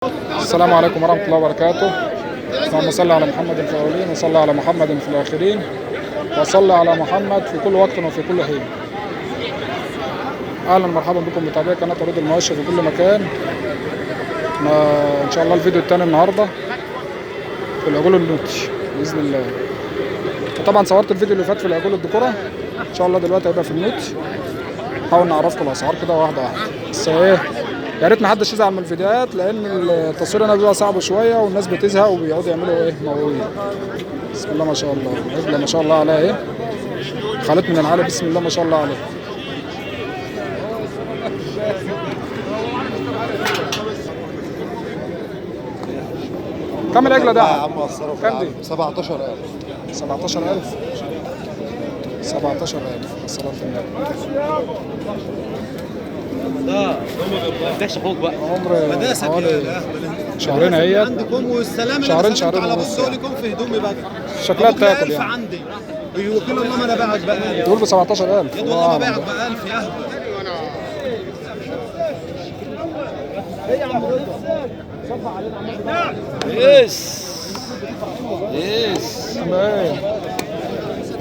السلام عليكم ورحمة الله وبركاته. اللهم صل على محمد في الأولين وصل على محمد في الآخرين وصل على محمد في كل وقت وفي كل حين. أهلا ومرحبا بكم متابعي قناة عروض المواشي في كل مكان. إن شاء الله الفيديو الثاني النهارده في العجول النوتي بإذن الله. وطبعا صورت الفيديو اللي فات في العجول الذكورة، إن شاء الله دلوقتي هيبقى في النوتي. نحاول نعرفكم الأسعار كده واحدة واحدة، بس إيه يا ريت محدش يزعل من الفيديوهات لان التصوير هنا بيبقى صعب شوية والناس بتزهق وبيقعدوا يعملوا ايه مواويل. بسم الله ما شاء الله، عجله ما شاء الله عليها ايه، خليط من العالي، بسم الله ما شاء الله عليه. كم العجلة ده يا عم؟ كم دي؟ 17000. 17000. 17000 الصلاة على النبي. لا ما اخوك بقى عمر حوالي شهرين اهيت عندكم والسلام. شهرين شهرين على ونص بص لكم في هدومي بقى شكلها بتاكل يعني. عندي وكل الله ما انا باعك ب 1000. تقول ب 17000. يا والله ما باعك ب 1000 يا اهبل. ايه يا عم رضا يس يس ايه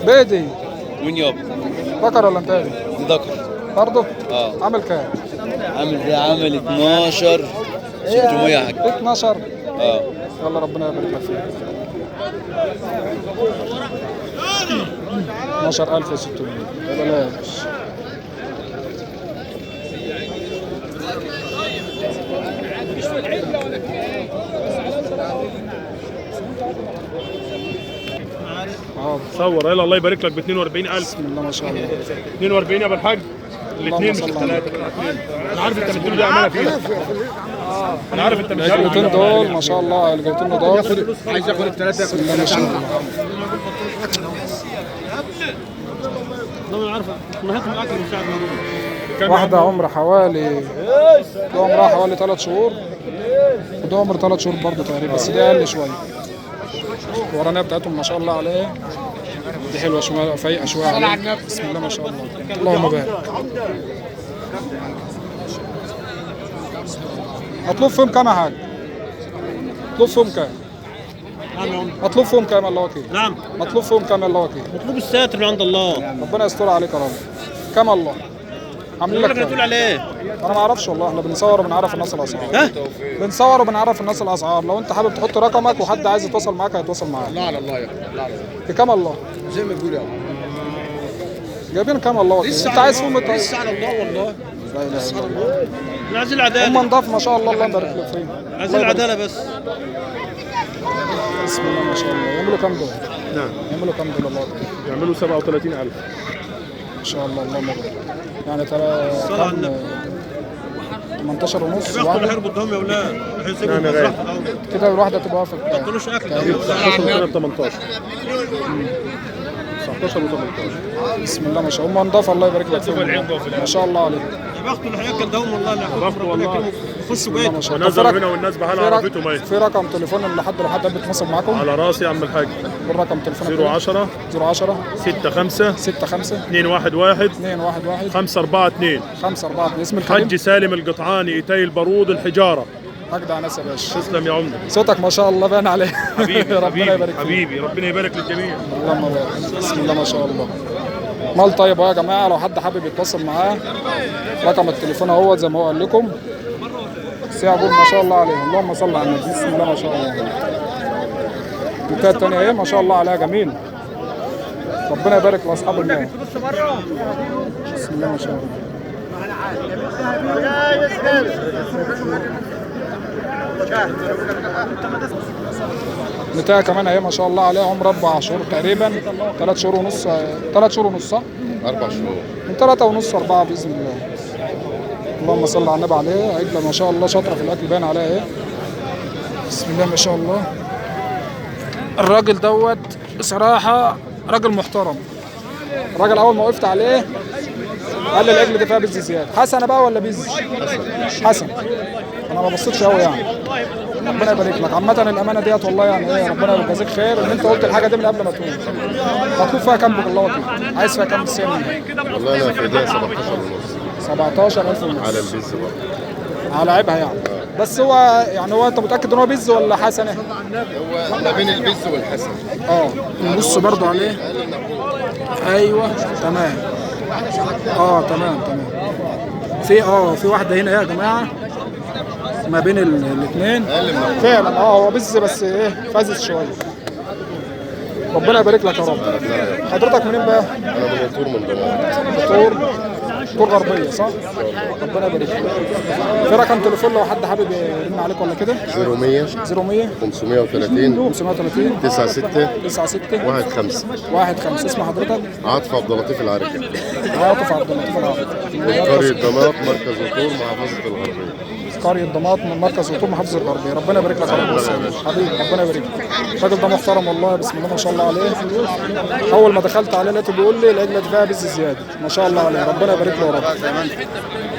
بيدي وين يابا؟ ذكر ولا انت؟ ذكر برضه؟ اه. عامل كام؟ عامل ده عامل 12 600 يا حاج. 12؟ اه. يلا ربنا يبارك لك فيه. 12600 بلاش. صور يلا الله يبارك لك ب 42000. بسم الله ما شاء الله. 42 يا ابو الحاج. الاثنين مش الثلاثة. انا عارف انت بتقول دي عماله فيها. انا عارف انت مش الجلوتين دول ما شاء الله، الجلوتين نضاف. عايز ياخد الثلاثة بسم الله ما شاء الله. واحدة عمر حوالي ده عمرها حوالي 3 شهور، وده عمر 3 شهور برضه تقريبا، بس دي اقل شوية. الورانية بتاعتهم ما شاء الله عليها دي حلوة شوية، فايقة شوية عليها. بسم الله ما شاء الله، اللهم بارك. مطلوب فيهم كام يا حاج؟ مطلوب فيهم كام؟ مطلوب فيهم كام الله وكيل؟ نعم. مطلوب فيهم كام الله وكيل؟ مطلوب الساتر من عند الله. ربنا يستر عليك يا رب. كام الله؟ عاملين لك كام؟ تقول عليه؟ انا ما اعرفش والله، احنا بنصور وبنعرف الناس الاسعار. ها؟ بنصور وبنعرف الناس الاسعار، لو انت حابب تحط رقمك وحد عايز يتواصل معاك هيتواصل معاك. لا على الله يا اخي، لا على الله. بكام الله؟ زي ما تقول يا الله. جايبين كام الله وكيل؟ انت عايز فيهم لسه على الله والله. لا اله الا الله. احنا عايزين العدالة. هم نضاف ما شاء الله، الله يبارك لك فيهم. عايزين العدالة بس. بسم الله ما شاء الله. يعملوا كام دول؟ نعم. يعملوا كام دول الله وكيل؟ يعملوا 37000. ما شاء الله اللهم بارك. يعني ترى كام؟ 18 ونص. بياخدوا الحرب قدام يا اولاد. نعم يا غالي. كده الواحدة تبقى واقفة ما تاكلوش اكل. 19 و 18. 19 و 18. بسم الله ما شاء الله، هم نضاف الله يبارك لك فيهم ما شاء الله عليهم. يا بخته اللي هياكل دهم والله، اللي بخته والله. يخشوا بيته. ونزلوا هنا والناس بحالها عرفتهم اهي. في رقم تليفون لحد لو حد بيتواصل معاكم؟ على راسي يا عم الحاج. والرقم تليفونك؟ 010 010 65 65 211 211 542 542. اسم الحاج حج سالم القطعاني، ايتاي البارود، الحجارة. اجدع ناس يا باشا. تسلم يا عمده. صوتك ما شاء الله باين عليه. حبيبي ربنا يبارك فيك حبيبي، ربنا يبارك للجميع. اللهم بارك. بسم الله ما شاء الله. مال طيب يا جماعة، لو حد حابب يتواصل معاه رقم التليفون اهو زي ما هو قال لكم. سعر ما شاء الله عليه، اللهم صل على النبي. بسم الله ما شاء الله. البتاعه الثانية ايه ما شاء الله عليها، جميل. ربنا يبارك لاصحاب المال. بسم الله ما شاء الله. نتاية كمان اهي ما شاء الله عليها، عمر 4 شهور تقريبا، 3 شهور ونص، 3 شهور ونص صح؟ 4 شهور. من 3 ونص 4 باذن الله. اللهم صل على النبي عليها، عجله ما شاء الله شاطرة في الاكل باين عليها ايه. بسم الله ما شاء الله. الراجل دوت بصراحة راجل محترم. الراجل اول ما وقفت عليه قال لي العجل دي فيها بيز زيادة. حسنه بقى ولا بيز؟ حسن. انا ما بصيتش قوي يعني. ربنا يبارك لك. عامة الأمانة ديت والله يعني إيه، ربنا يجازيك خير إن أنت قلت الحاجة دي من قبل ما تقول. مطلوب فيها كام بالله وكيل؟ عايز فيها كام السنة؟ والله أنا في ايديا 17 ونص. 17000 ونص. على البيز برضه. على عيبها يعني. بس هو يعني هو انت متاكد ان هو بز ولا حسنه؟ هو ما بين البز والحسن. نبص برضو عليه. ايوه تمام. تمام تمام. في في واحدة هنا يا جماعة ما بين الاثنين فعلا. هو بز بس ايه فازز شوية. ربنا يبارك لك يا رب. حضرتك منين بقى؟ انا من طور، من دمياط. طور غربية صح؟ ربنا يبارك لك. في رقم تليفون لو حد حابب يرن عليك ولا كده؟ 0100 0100 530 530 96 96 15 15. اسم حضرتك؟ عاطف عبد اللطيف العركي. عاطف عبد اللطيف العركي. قرية دمياط، مركز وطور، محافظة الغربية. قرية دمياط من مركز وطور، محافظة الغربية. ربنا يبارك لك يا رب. حبيبي ربنا يبارك لك. الراجل ده محترم والله، بسم الله ما شاء الله عليه. أول ما دخلت عليه لقيته بيقول لي العجلة دي فيها بز زيادة، ما شاء الله عليه، ربنا يبارك له يا رب.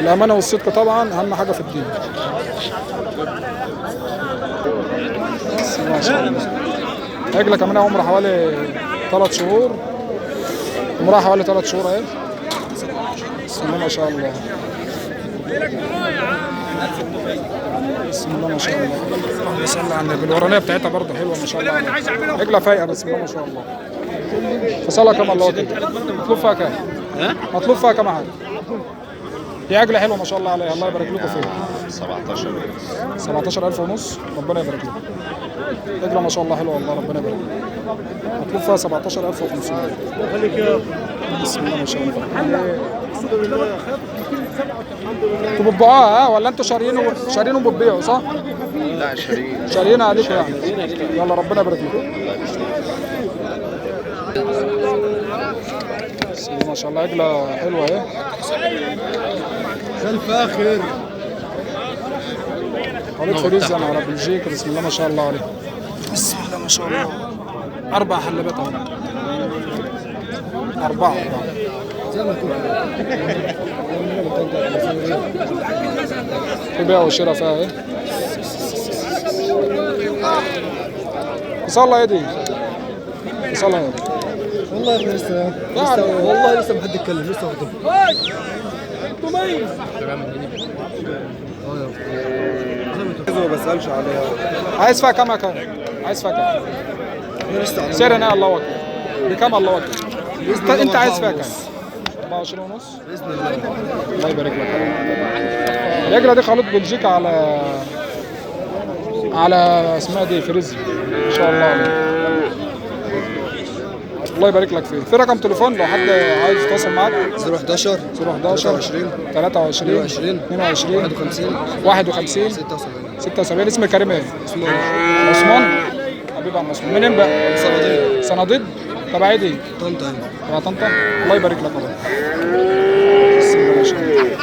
الأمانة والصدق طبعا أهم حاجة في الدين. بسم الله ما شاء الله. عجلة كمان عمرها حوالي 3 شهور. عمرها حوالي 3 شهور أهي. بسم الله ما شاء الله. بسم الله ما شاء الله. اللهم صل على النبي. الورانيه بتاعتها برضه حلوة ما شاء الله. عجله فايقه بسم الله ما شاء الله. فصلها كام الله كده؟ مطلوب فيها كام؟ مطلوب فيها كام حاجة؟ دي عجله حلوة ما شاء الله عليها، الله يبارك لكم فيها. 17000 17000 ونص، ربنا يبارك لكم. عجله ما شاء الله حلوة والله، ربنا يبارك لكم. مطلوب فيها 17500. بسم الله ما شاء الله. انتوا بتبيعوها ولا انتوا شاريينه؟ شاريينه وبتبيعوا صح؟ لا شاريين. شاريينها عليكم يعني. يلا ربنا يبارك لكم. بسم الله ما شاء الله، عجله حلوة اهي. خلف اخر خليط فريزيان على بلجيكا، بسم الله ما شاء الله عليه. بسم الله ما شاء الله. 4 حلبات اهو. 4 في بيع وشراء فيها ايه؟ وصل يا دي. وصل يا دي. والله يا ابني لسه والله لسه ما حد اتكلم، لسه واخدهم. ما بسالش عليها. عايز فيها كام يا كام؟ عايز فيها كام؟ سعر انا الله اكبر. بكام الله اكبر؟ انت عايز فيها كام؟ 24 ونص باذن الله. الله يبارك لك. العجلة دي خليط بلجيكا على اسمها دي فريزي ان شاء الله عليك. الله يبارك لك فيه. في رقم تليفون لو حد عايز يتواصل معاك؟ 011 011 23 22 51 76. اسم الكريم ايه؟ عثمان. حبيبي عم عثمان. منين بقى؟ صناديد. صناديد؟ تبع ايه دي؟ طنطا. تبع طنطا؟ الله يبارك لك يا رب. بسم الله ما شاء الله.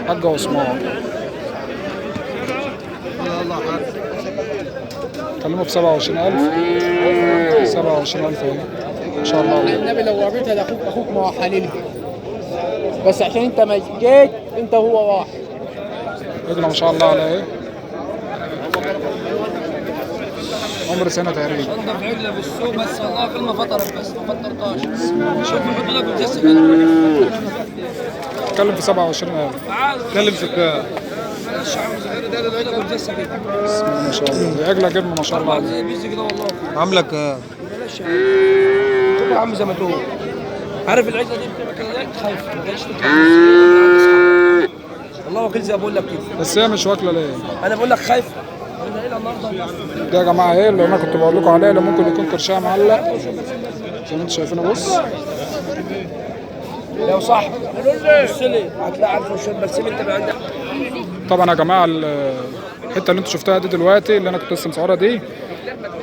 حاج عثمان. الله حاج. كلمة ب 27000. 27000 اهي ان شاء الله. النبي لو رميتها لاخوك، اخوك ما هو حليلها، بس عشان انت ما جيت انت هو واحد. رجله ما شاء الله على ايه؟ عمر سنة تقريبا. انضف عجله في السوق بس والله كلمة فطرت بس ما فطرتهاش. شوف يحط لك الجسم كده. اتكلم في 27000. اتكلم في كام؟ بسم الله ما شاء الله. عجله جبنه ما شاء الله عليك. عامله كام؟ بلاش يا عم. عم زي ما تقول. عارف العجلة دي بتبقى كده خايف ما جايش. والله وكيل زي ما بقول لك كده. بس هي مش واكله ليه؟ انا بقول لك خايفة. ده يا جماعة ايه اللي انا كنت بقول لكم عليه، اللي ممكن يكون كرشها معلق زي ما انتم شايفينه. بص لو صح بص لي هتلاقي عارف وشين بس انت من عندك. طبعا يا جماعة الحتة اللي انتم شفتوها دي دلوقتي اللي انا كنت لسه مصورها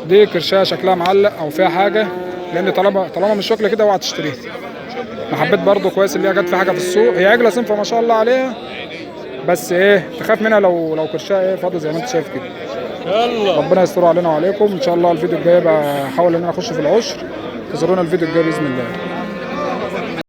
دي كرشها شكلها معلق او فيها حاجة، لان طالما مش واكله كده اوعى تشتريها. انا حبيت برده كويس اللي هي جت في حاجة في السوق، هي عجله صنفه ما شاء الله عليها، بس ايه تخاف منها لو كرشها ايه فاضي زي ما انت شايف كده. يلا ربنا يستر علينا وعليكم ان شاء الله. الفيديو الجاي بقى احاول ان انا اخش في العشر، انتظرونا الفيديو الجاي باذن الله.